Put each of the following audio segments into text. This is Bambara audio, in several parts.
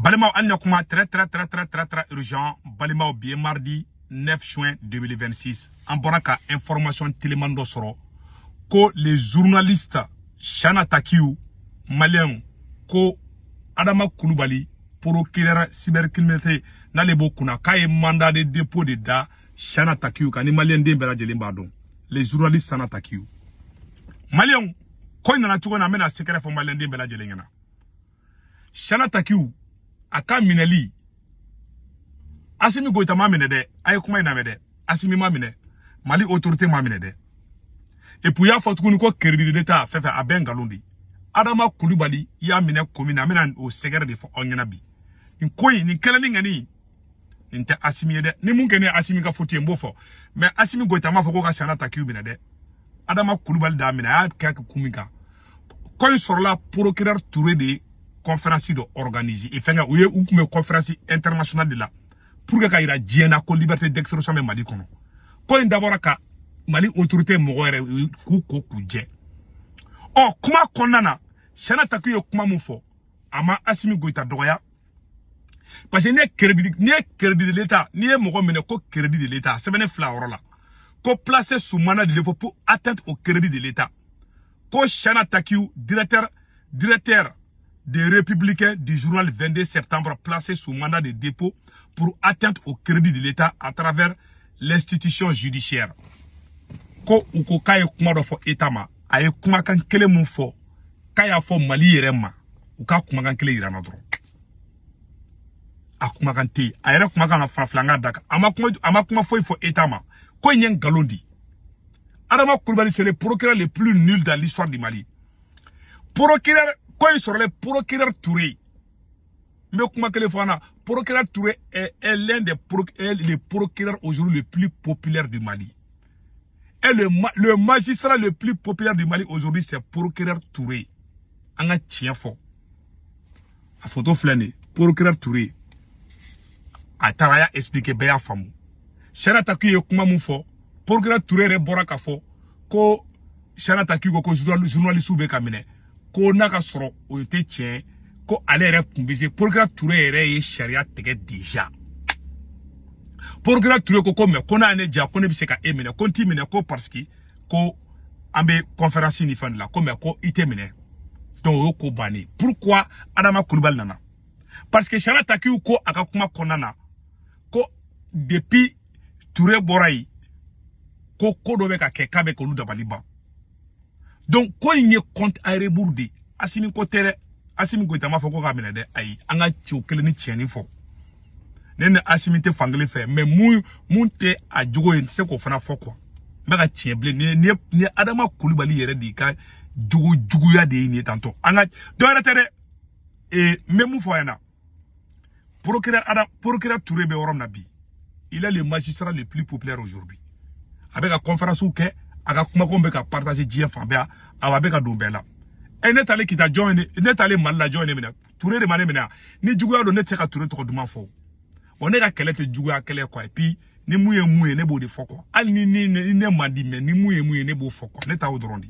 Balimaw, an na kuma très très très très très très urgent. Balimaw, bi ye mardi 9 juin 2026. An bɔra ka information teliman dɔ sɔrɔ ko les journalistes Chana Takiou malien, ko Adama Kulubali, procureur cybercriminalité, n'ale b'o kunna, k'a ye mandat de dépôt de da Chana Takiou kan. Ni malien den bɛɛ lajɛlen b'a dɔn, les journalistes Chana Takiou malien. Ko in nana cogo min na, an bɛna secret fɔ malien den bɛɛ lajɛlen ɲɛna. Chana Takiou a ka minɛli, Asimi Goïta ma minɛ dɛ. A ye kuma in lamɛn dɛ. Asimi ma minɛ, Mali autorité ma minɛ dɛ. Et puis, y'a fɔ tuguni ko crédit de l'État, fɛn fɛn, a bɛɛ nkalon de. Adama Kulubali y'a minɛ ko min na, an bɛna o sɛgɛrɛ de fɔ aw ɲɛna bi. Nin ko in, nin kɛlɛni ŋani nin tɛ Asimi ye dɛ. Ni mun kɛ ne ye Asimi ka faute ye, n b'o fɔ. Mais Asimi Goïta m'a fɔ ko ka Chana Takiou minɛ dɛ. Adama Kulubali d'a minɛ. A y'a kɛ kun min kan, ko in sɔrɔla procureur Touré de ye conférence dɔ organiser e fɛnkɛ u ye, u tun bɛ conférence internationale de la pour que ka yira diɲɛ na ko liberté d'expression bɛ Mali kɔnɔ. Ko in dabɔra ka Mali autorité mɔgɔ yɛrɛ k'u ko k'u jɛ. Ɔ, kuma kɔnɔna na, Chana Takiou ye kuma mun fɔ, a ma Asimi Goïta dɔgɔya, parce que n'i ye crédit de l'État, n'i ye mɔgɔ minɛ ko crédit de l'État, sɛbɛnnen fila yɔrɔ la ko placé sous mandat de dépôt pour atteinte au crédit de l'État, ko Chana Takiou, directeur des Républicains du journal 22 septembre, placé sous mandat de dépôt pour atteinte au crédit de l'État à travers l'institution judiciaire. Ko u ko k'a ye kuma dɔ fɔ État ma. A ye kumakan kelen mun fɔ k'a y'a fɔ Mali yɛrɛ ma, u ka kumakan kelen yira n na dɔrɔn. A kumakan tɛ yen. A yɛrɛ kumakan na fana filɛ, an k'a da kan. A ma kuma, a ma kuma foyi fɔ État ma. Ko in ye nkalon di. Adama Kulubali, c'est le procureur le plus nul dans l'histoire du Mali. Procureur ko in sɔrɔlen, procureur Touré, n bɛ kuma kelen fɔ an na, procureur Touré est l'un des pro, est le procureur aujourd'hui le plus populaire du Mali. Et le magistrat le plus populaire du Mali aujourd'hui, c'est procureur Touré. An ka tiɲɛ fɔ. A photo filɛ nin ye, procureur Touré. A taara, a y'a expliquer, bɛɛ y'a faamu. Chana Takiou ye kuma mun fɔ, procureur Touré yɛrɛ bɔra k'a fɔ ko Chana Takiou ko ko journaliste bɛ ka minɛ, ko n'a ka sɔrɔ o tɛ tiɲɛ, ko ale yɛrɛ tun bɛ se. Procureur Touré yɛrɛ ye sariya tigɛ déjà. Procureur Touré ko ko mais ko n'a ye ne diya, ko ne bɛ se ka e minɛ, ko n t'i minɛ, ko parce que ko an bɛ conférence ni fɛn de la, ko mais ko i tɛ minɛ. Donc o ye ko bannen. Pourquoi Adama Kulubali nana? Parce que Chana Takiou ko a ka kuma kɔnɔna na ko depuis Touré bɔra yen, ko ko dɔ bɛ ka kɛ k'a bɛ k'olu dabali ban. Donc ko in ye compte à rebours de. Asimi ko tɛ dɛ. Asimi Goïta m'a fɔ ko k'a minɛ dɛ. Ayi, an ka cɛw kelen ni tiɲɛni fɔ. Ne ni Asimi tɛ fankelen fɛ, mais mun tɛ a jogo ye, n tɛ se k'o fana fɔ quoi. N bɛ ka tiɲɛ bilen. Nin ye Adama Kulubali yɛrɛ de ka jogo juguya de ye nin ye tantɔ. An ka dɔ wɛrɛ tɛ dɛ. Ee, n bɛ mun fɔ a ɲɛna, procureur Adam, procureur Touré bɛ yɔrɔ min na bi, il est le magistrat le plus populaire aujourd'hui. A bɛ ka conférence kɛ, a ka kumakanw bɛ ka partager diɲɛ fan bɛɛ, awa a bɛ ka don bɛɛ la. Ɛ, ne taalen Kita, jɔn ye ne taalen Mali la, jɔn ye ne minɛ? Touré de ma ne minɛ. Ni juguya don, ne tɛ se ka Touré tɔgɔ duman fɔ. Wa ne ka kɛlɛ tɛ juguya kɛlɛ quoi. Et puis, ni mun ye mun ye, ne b'o de fɔ quoi. Hali ni ne man di, mais ni mun ye mun ye, ne b'o fɔ quoi. Ne ta o dɔrɔn de.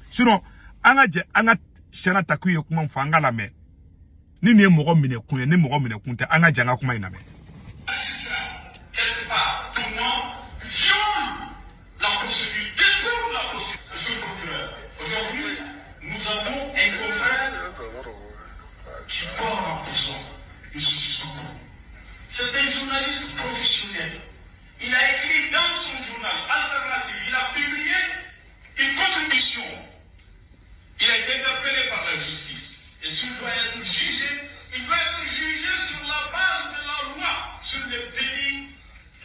Sinon an ka jɛ, an ka Chana Takiou ye kuma min fɔ, an ka lamɛn. Ni nin ye mɔgɔ minɛ kun ye, ni mɔgɔ minɛ kun tɛ, an ka jɛ, an ka kuma in lamɛn. Quelque part, pour moi, viole la procédure, détourne la procédure. Monsieur le procureur, aujourd'hui, nous avons un confrère qui part en prison, M. Sissoko. C'est un journaliste professionnel. Il a écrit dans son journal Alternative, il a publié une contribution. Il a été interpellé par la justice. Et s'il doit être jugé, il doit être jugé sur la base de la loi sur les délits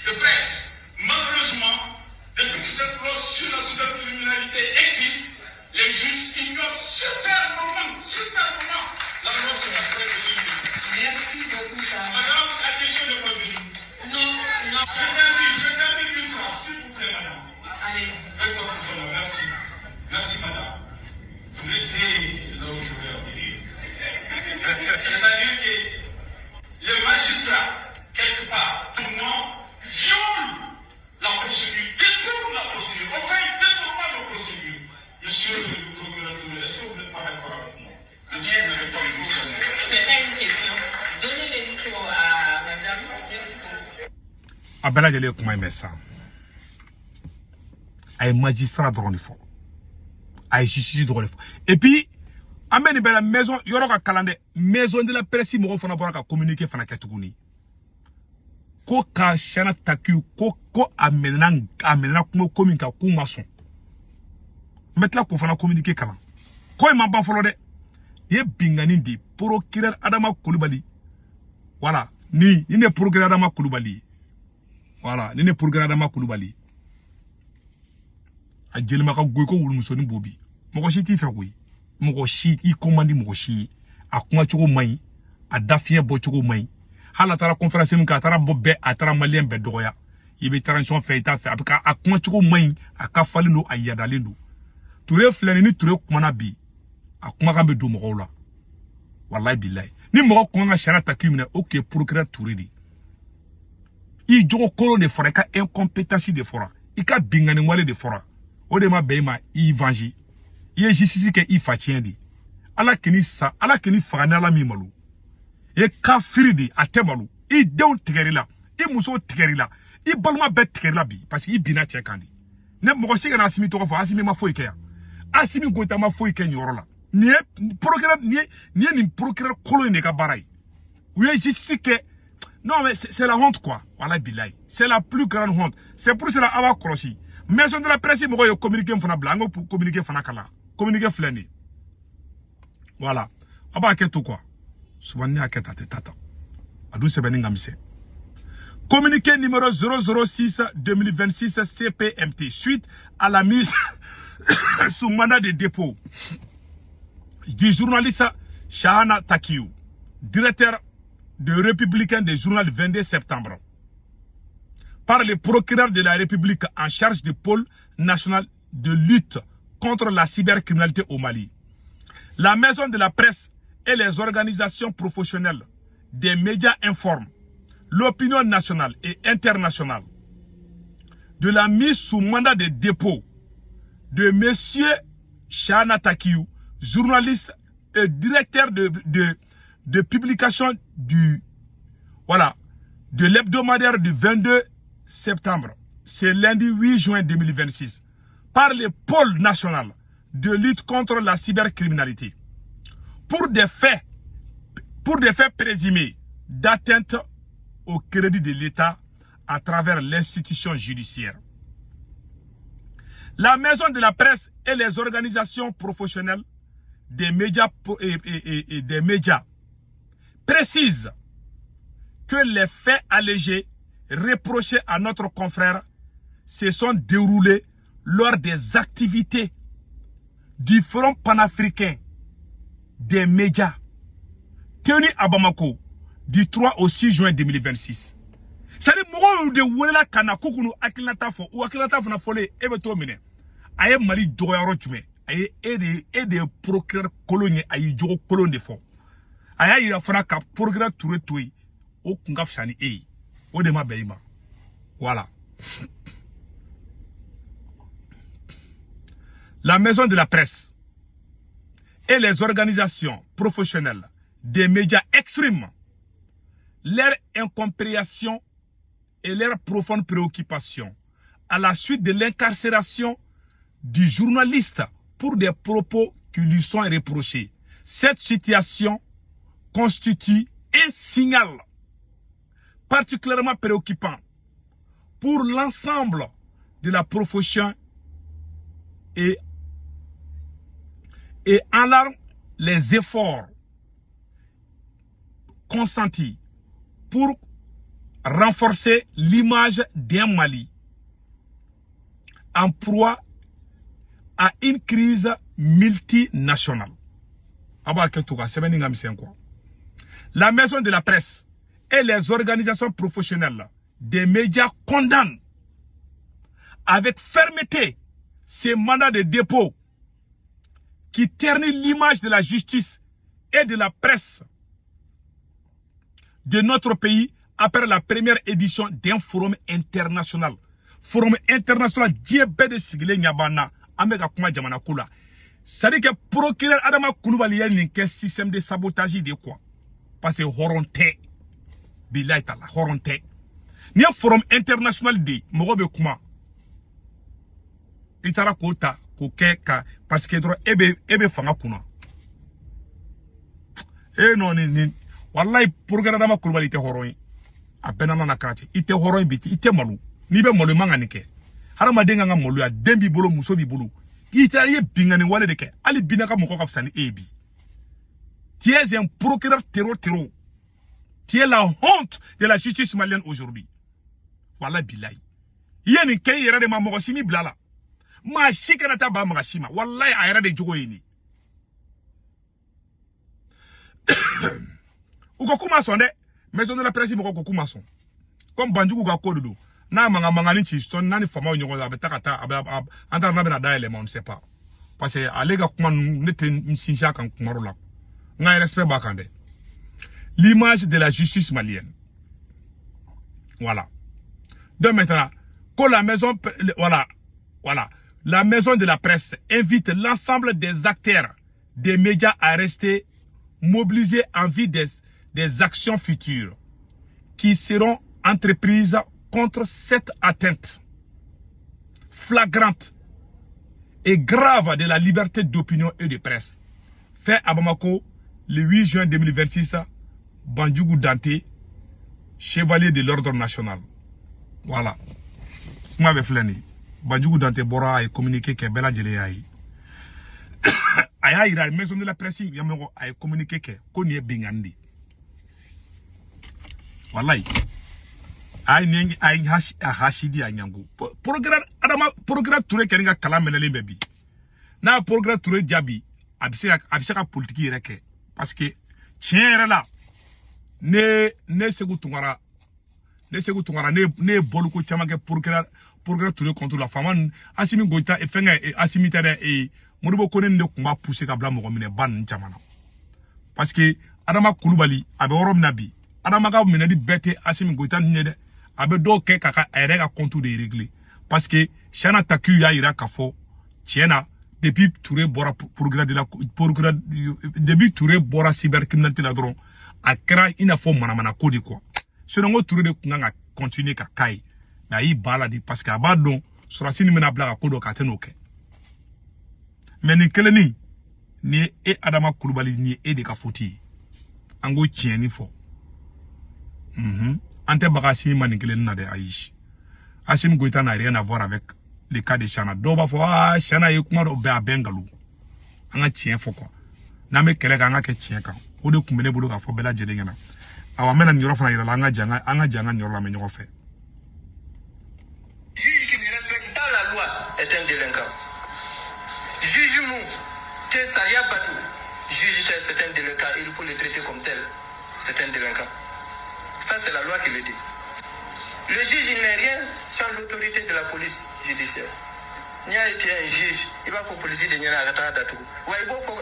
de presse. Malheureusement, depuis que cette loi sur la cybercriminalité existe, les juges ignorent superbement, superbement la loi sur la presse libre. Merci beaucoup, Charles. Madame, la question n'est pas venue. Non, non. Je termine une phrase, s'il vous plaît, madame. Allez-y. Merci. Merci, madame. Vous laissez là où je vais en venir. C'est-à-dire que les magistrats, quelque part, pour moi, violent la procédure, détournent la procédure. Enfin, ils détournent pas la procédure. Monsieur le procureur Touré, est-ce que vous n'êtes pas d'accord avec moi? Même si vous n'avez pas une C'est pas une question. Donnez A bɛɛ lajɛlen ye kuma in mɛn sisan. A ye magistrat dɔrɔn de fɔ, a ye justice dɔrɔn de fɔ. Et puis an bɛ nin bɛɛ la, maison yɔrɔ ka kalan dɛ. Maison de la presse mɔgɔw fana bɔra ka communiqué fana kɛ tuguni ko ka Cheickna Takiou ko a minɛna kuma ko min kan, k'u ma sɔn. N bɛ tila k'o fana communiqué kalan. Ko in ma ban fɔlɔ dɛ. Nin ye bingani de ye. Procureur Adama Kulibali, voilà, ni ne procureur Adama Kulibali ye, voilà, ni ne procureur Adama Kulibali ye. A jelima ka goyi ko wulumusonin bo bi. Mɔgɔ si t'i fɛ koyi, mɔgɔ si i ko man di mɔgɔ si ye. A kumacogo man ɲi, a dafiɲɛ bɔcogo man ɲi. Hali a taara conférence min kɛ, a taara bɔ bɛɛ, a taara maliyɛn bɛɛ dɔgɔya. I bɛ transition fɛ, i t'a fɛ, a bɛ ka a kumacogo man ɲi, a ka falen don, a yadalen don. Ture filɛ nin ni Ture kumana bi, a kumakan bɛ don mɔgɔw la. Walayi bilayi, ni mɔgɔ kun kan ka sariya ta k'i minɛ, o tun ye procureur Ture de ye. I jogo kolon de fɔra, i ka incompétence de fɔra, i ka bingani wale de fɔra. O de ma bɛn i ma, i venger, i ye justice kɛ i fa tiɲɛ de. Ala k'i sa, Ala k'i faga ni Ala min malo. I ye kafiri de, a tɛ malo. I denw tigɛr'i la, i musow tigɛr'i la, i balima bɛɛ tigɛr'i la bi, parce que i binna cɛ kan de. Ne mɔgɔ si kana Asimi tɔgɔ fɔ. Asimi ma foyi kɛ yan, Asimi Goyita ma foyi kɛ nin yɔrɔ la. Nin ye procureur, nin ye nin procureur kolon in de ka baara ye. U ye justice kɛ. Non mais c'est la honte quoi. Walahi bilahi, c'est la plus grande honte. C'est pour cela, a b'a kɔlɔsi, maison de la presse mɔgɔw ye communiqué fana bila. An k'o communiqué fana kalan. Communiqué filɛ nin ye, voilà. A b'a kɛ to quoi. Souvent ni y'a kɛ tan, a tɛ taa tan. A dun sɛbɛnni ka misɛn. Communiqué numéro 006 2026 CPMT, suite à la mise sous mandat de dépôt du journaliste Chahana Takiou, directeur de Républicain des journal 22 septembre, par le procureur de la République en charge du pôle national de lutte contre la cybercriminalité au Mali. La maison de la presse et les organisations professionnelles des médias informent l'opinion nationale et internationale de la mise sous mandat de dépôt de M. Chahana Takiou, journaliste et directeur de publication du, voilà, de l'hebdomadaire du 22 septembre, c'est lundi 8 juin 2026, par le pôle national de lutte contre la cybercriminalité, pour des faits présumés d'atteinte au crédit de l'État à travers l'institution judiciaire. La maison de la presse et les organisations professionnelles des médias et des médias précisent que les faits allégés reprochés à notre confrère se sont déroulés lors des activités du Forum panafricain des médias tenu à Bamako du 3 au 6 juin 2026. C'est-à-dire mɔgɔw de welela ka na k'u k'u hakilinata fɔ, u hakilinata fana fɔlen, e bɛ t'o minɛ. A ye Mali dɔgɔya yɔrɔ jumɛn? A ye e de ye procureur kolon ye. A y'i jogo kolon de fɔ. A y'a yira fana ka procureur Ture to yen, o kun ka fisa ni e ye. O de ma bɛn i ma. Voilà. La maison de la presse et les organisations professionnelles des médias expriment leur incompréhension et leur profonde préoccupation à la suite de l'incarcération du journaliste pour des propos qui lui sont reprochés. Cette situation constitue un signal particulièrement préoccupant pour l'ensemble de la profession et alarme les efforts consentis pour renforcer l'image d'un Mali en proie à une crise multinationale. La maison de la presse et les organisations professionnelles des médias condamnent avec fermeté ces mandats de dépôt qui ternit l'image de la justice et de la presse de notre pays après la première édition d'un forum international. Forum international, diɲɛ bɛɛ de sigilen ɲɛ b'an na, an bɛ ka kuma jamana ko la. C'est-à-dire que procureur Adama Kulubali ye nin kɛ système de sabotage de quoi. Parce que hɔrɔn tɛ. Bilayi tala, hɔrɔn tɛ. Nin ye forum international de ye, mɔgɔ bɛ kuma. I taara k'o ta k'o kɛ ka parce que dɔrɔn e bɛ fanga kunna. E non, nin walayi, procureur Adama Kulubali, i tɛ hɔrɔn ye. A bɛɛ nana karate. I tɛ hɔrɔn ye bi, i tɛ malo. N'i bɛ malo, i man ka nin kɛ. Hadamaden kan ka maloya. Den b'i bolo, muso b'i bolo, i taara i ye binkani wale de kɛ. Hali bina ka mɔgɔ ka fisa ni e ye bi. Tu es un procureur terreau terreau. Tu es la honte de la justice malienne aujourd'hui. Walayi bilayi, i ye nin kɛ i yɛrɛ de ma. Mɔgɔ si m'i bila la, maa si kana taa ba maga si ma. Walayi, a yɛrɛ de jogo ye nin. U ko k'u ma sɔn dɛ. Maison de la presse mɔgɔw ko k'u ma sɔn. Comme Banjugu ka ko de don, n'a mankan mankanni ci sɔn n'a ni faamaw ɲɔgɔn ye, a bɛ taa ka taa a bɛ an t'a dɔn n'a bɛna dayɛlɛ, on ne sait pas, parce que ale ka kuma ninnu, ne tɛ n sinsin a kan kuma dɔ la. N ka respect b'a kan dɛ. L'image de la justice malienne, voilà. Donc maintenant que la maison, voilà, la maison de la presse invite l'ensemble des acteurs des médias à rester mobilisés en vue des actions futures qui seront entreprises contre cette atteinte flagrante et grave de la liberté d'opinion et de presse. Fait à Bamako le 8 juin 2026, Bandjougou Dante, chevalier de l'ordre national. Voilà. Kuma bɛ filɛ nin ye. Bandjougou Dante bɔra, a ye communiqué kɛ, bɛɛ lajɛlen y'a ye. A y'a yira maison de la presse ɲɛmɔgɔ, a ye communiqué kɛ ko nin ye binkanni de ye. Walayi, a ye nin, a ye hasi a hasidi a ɲango. Procureur Adama, procureur Touré kɛlen ka kalan mɛnɛlen bɛ bi. N'a ye procureur Touré jaabi, a bɛ se ka politique yɛrɛ kɛ, parce que tiɲɛ yɛrɛ la, ne Segu Tunkara, ne Segu Tunkara, ne ye bɔliko caman kɛ procureur Touré contre la. Faama ninnu, Asimi Goyita, fɛnkɛ Asimi tɛ dɛ, Modibo Kone de tun b'a pousser ka bila mɔgɔ minɛ ba ninnu caman na, parce que Adama Kulubali a bɛ yɔrɔ min na bi, Adama ka minɛli bɛɛ tɛ Asimi Goyita ninnu ye dɛ. A bɛ dɔw kɛ k'a ka a yɛrɛ ka compte de régler, parce que Chana Takiou y'a yira k'a fɔ tiɲɛ na, depuis Touré bɔra procureur de la procureur, depuis Touré bɔra cybercriminalité la dɔrɔn, a kɛra i n'a fɔ manamana ko de quoi. Sinon ko Touré de tun kan ka continuer ka k'a ye, mais a y'i ba la de, parce que a b'a dɔn sɔrɔdasi nin bɛna bila ka ko dɔ kɛ, a tɛ n'o kɛ. Mais nin kelennin nin ye e Adama Kulubali, nin ye e de ka faute ye. An k'o tiɲɛni fɔ. An tɛ baga Asimi ma nin kelennin na dɛ, ayi. Asimi Goïta n'a rien à voir avec le cas de Chana. Dɔw b'a fɔ aa, Chana ye kuma dɔ bɛɛ, a bɛɛ nkalon. An ka tiɲɛ fɔ quoi. N'an bɛ kɛlɛ kɛ, an ka kɛ tiɲɛ kan. O de tun bɛ ne bolo k'a fɔ bɛɛ lajɛlen ɲɛna. Awa, n bɛna nin yɔrɔ fana yira la. An ka jɛ an ka nin yɔrɔ lamɛn ɲɔgɔn fɛ. Juge qui ne respecte pas la loi est un délinquant. Juge mun tɛ sariya bato, juge tɛ, c'est un délinquant, il faut le traiter comme tel. C'est un délinquant. Ça, c'est la loi qui le dit. Le juge, il n'est rien sans l'autorité de la police judiciaire. N'i y'a ye tu es un juge, i b'a fɔ polisi de ɲɛna a ka taa datugu wa. I b'o fɔ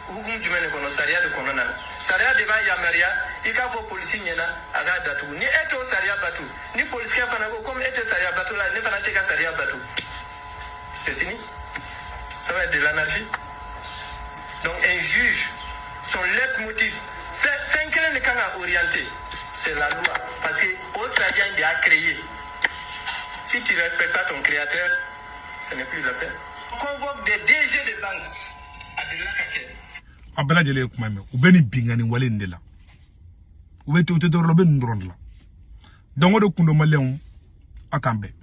hukumu jumɛn de kɔnɔ? Sariya de kɔnɔna na. Sariya de b'a yamaruya i k'a fɔ polisi ɲɛna a k'a datugu. Ni e t'o sariya batu, ni polisikɛ fana ko komi e tɛ sariya bato la, ne fana tɛ ka sariya batu, c'est fini, ça va être de l'anarchie. Donc un juge, son leitmotiv, fɛn kelen de kan ka orienter, c'est la loi, parce que o sariya in de y'a créé. Si tu respectes pas ton créateur, ce n'est plus la peine. On convoque des DG de banque a delila ka kɛ. A bɛɛ lajɛlen ye kuma mɛn. U bɛ nin binkani wale nin de la, u bɛ u tɛ dɔwɛrɛ la, u bɛ nin dɔrɔn de la. Donc o de kun don, maliyɛnw, a k'an bɛn.